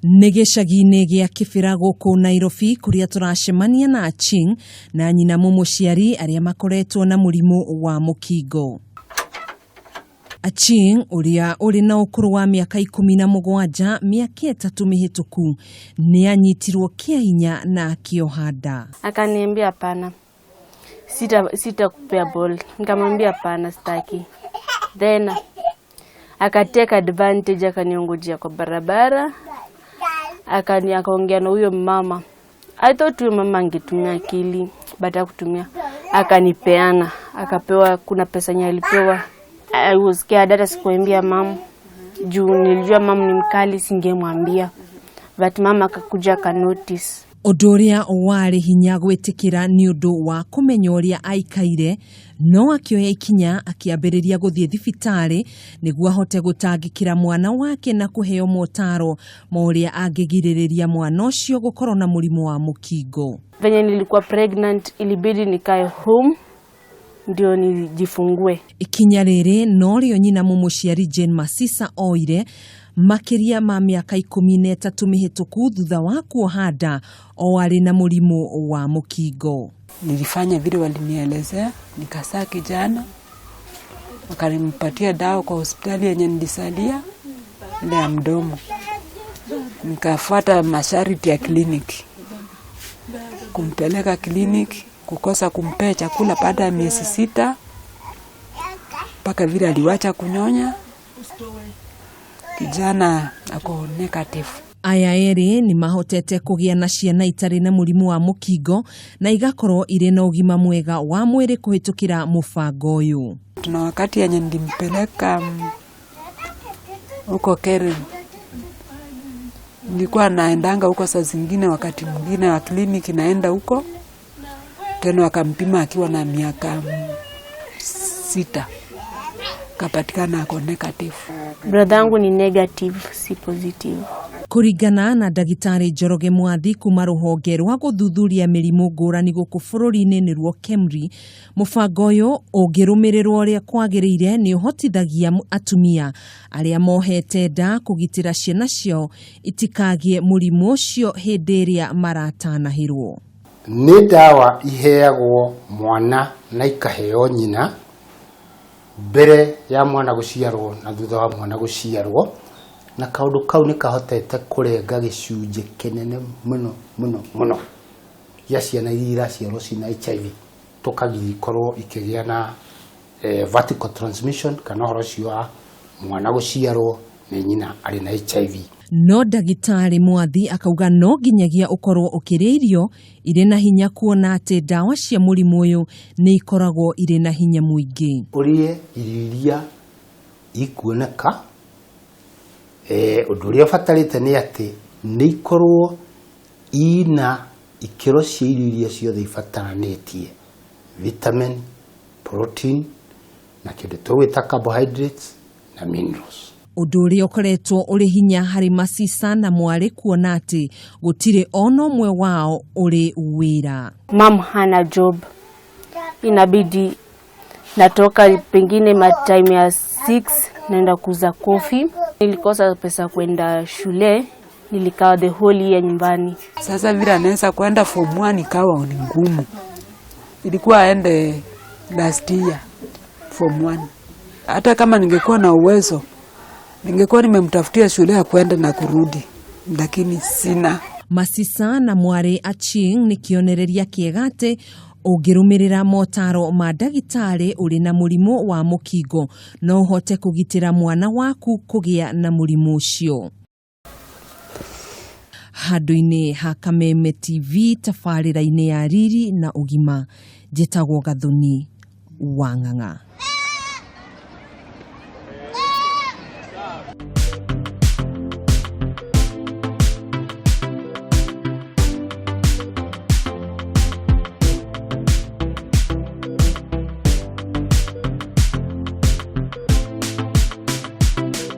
Nĩ gĩcagi-inĩ gĩa Kĩbĩra gũkũ Nairobi kũrĩa tũracemania na Achieng na nyina mũmũciari arĩa makoretwo na mũrimũ wa mũkingo. Achieng ũrĩa ũrĩ na ũkũrũ wa mĩaka 17 mĩaka 3 mĩhĩtũku nĩ anyitirwo kĩa hinya na akĩoha nda. Akaniambia hapana, sitakupea ball. Nikamwambia hapana, sitaki. Then akateka advantage, akaniongojea kwa barabara, akaongea na huyo mama. I thought huyo mama angetumia akili, but hakutumia. Akanipeana, akapewa, kuna pesa yenye alipewa. I was scared, hata sikuambia mama juu nilijua mama ni mkali, singemwambia. But mama akakuja akanotice. Ũndũ ũrĩa warĩ hinya gwĩtĩkĩra nĩ ũndũ wa kũmenya ũrĩa aikaire, no akĩoya ikinya akĩambĩrĩria gũthiĩ thibitarĩ nĩguo ahote gũtangĩkĩra mwana wake na kũheo motaro ma ũrĩa angĩgirĩrĩria mwana ũcio gũkorwo na mũrimũ wa mũkingo. Venye nilikuwa pregnant, ilibidi nikae home ndio nijifungue. Ikinya rĩrĩ norĩo nyina mũmũciari Jane Masisa oire makĩria ma mĩaka 13 mĩhĩtũku thutha wa kuoha nda o arĩ na mũrimũ wa mũkingo. Nilifanya vile walinielezea, nikazaa kijana, wakanipatia dawa kwa hospitali yenye nilizalia ile ya mdomo. Nikafuata masharti ya kliniki, kumpeleka kliniki, kukosa kumpea chakula baada ya miezi 6 mpaka vile aliwacha kunyonya. Kijana ako negative. Aya erĩ nĩ mahotete kũgĩa na ciana itarĩ na mũrimũ wa mũkingo na igakorwo irĩ na ũgima mwega wa mwĩrĩ kũhĩtũkĩra mũbango ũyũ. Tuna wakati yenye nilimpeleka huko Karen, nilikuwa naendanga huko saa zingine, wakati mwingine wa kliniki naenda huko tena, wakampima akiwa na miaka 6, kapatikana ako negative. Brother yangu ni negative, si positive. Kũringana na ndagĩtarĩ Njoroge Mwathi kuma rũhonge rwa gũthuthuria mĩrimũ ngũrani gũkũ bũrũri-inĩ nĩruo KEMRI, mũbango ũyũ ũngĩrũmĩrĩrwo ũrĩa kwagĩrĩire nĩ ũhotithagia atumia arĩa mohete nda kũgitĩra ciana ciao itikagĩe mũrimũ ũcio hĩndĩ ĩrĩa maratanahĩrwo. Nĩ ndawa iheagwo mwana na ikaheo nyina mbere ya mwana gũciarwo na thutha wa mwana gũciarwo, na kaũndũ kau nĩ kahotete kũrenga gĩcunjĩ kĩnene mũno mũno mũno gĩa ciana iria iraciarwo ciĩna HIV, tũkagiria ikorwo ikĩgĩa na vertical transmission kana ũhoro ũcio wa mwana gũciarwo nĩ nyina arĩ na HIV. No ndagĩtarĩ Mwathi akauga no nginyagia ũkorwo ũkĩrĩa irio irĩ na hinya kuona atĩ ndawa cia mũrimũ ũyũ nĩ ikoragwo irĩ na hinya mũingĩ. Ũrĩe irio iria ikuoneka, ũndũ ũrĩa ũbatarĩte nĩ atĩ nĩ ikorwo ina ikĩro cia irio iria ciothe ibataranĩtie, vitamin, protein na kĩndũ tũgwĩta carbohydrates na minerals. Ũndũ ũrĩa ũkoretwo ũrĩ hinya harĩ Masisa na mwarĩ kuona atĩ gũtirĩ ona ũmwe wao ũrĩ wĩra. Mom hana job, inabidi natoka pengine ma time ya 6 naenda kuuza coffee. Nilikosa pesa kwenda shule, nilikaa the whole year nyumbani. Sasa vile anaweza kwenda form 1 ikawa ni ngumu. Ilikuwa aende last year form 1. Hata kama ningekuwa na uwezo, ningekuwa nimemtafutia shule ya kwenda na kurudi, lakini sina. Masisa na mwarĩ Achieng nĩ kĩonereria kĩega atĩ ũngĩrũmĩrĩra motaro ma ndagĩtarĩ ũrĩ na mũrimũ wa mũkingo no ũhote kũgitĩra mwana waku kũgĩa na mũrimũ ũcio. Handũ-inĩ ha Kameme TV tabarĩra-inĩ ya Riri na Ũgima, njĩtagwo Gathoni wa Ng'ang'a.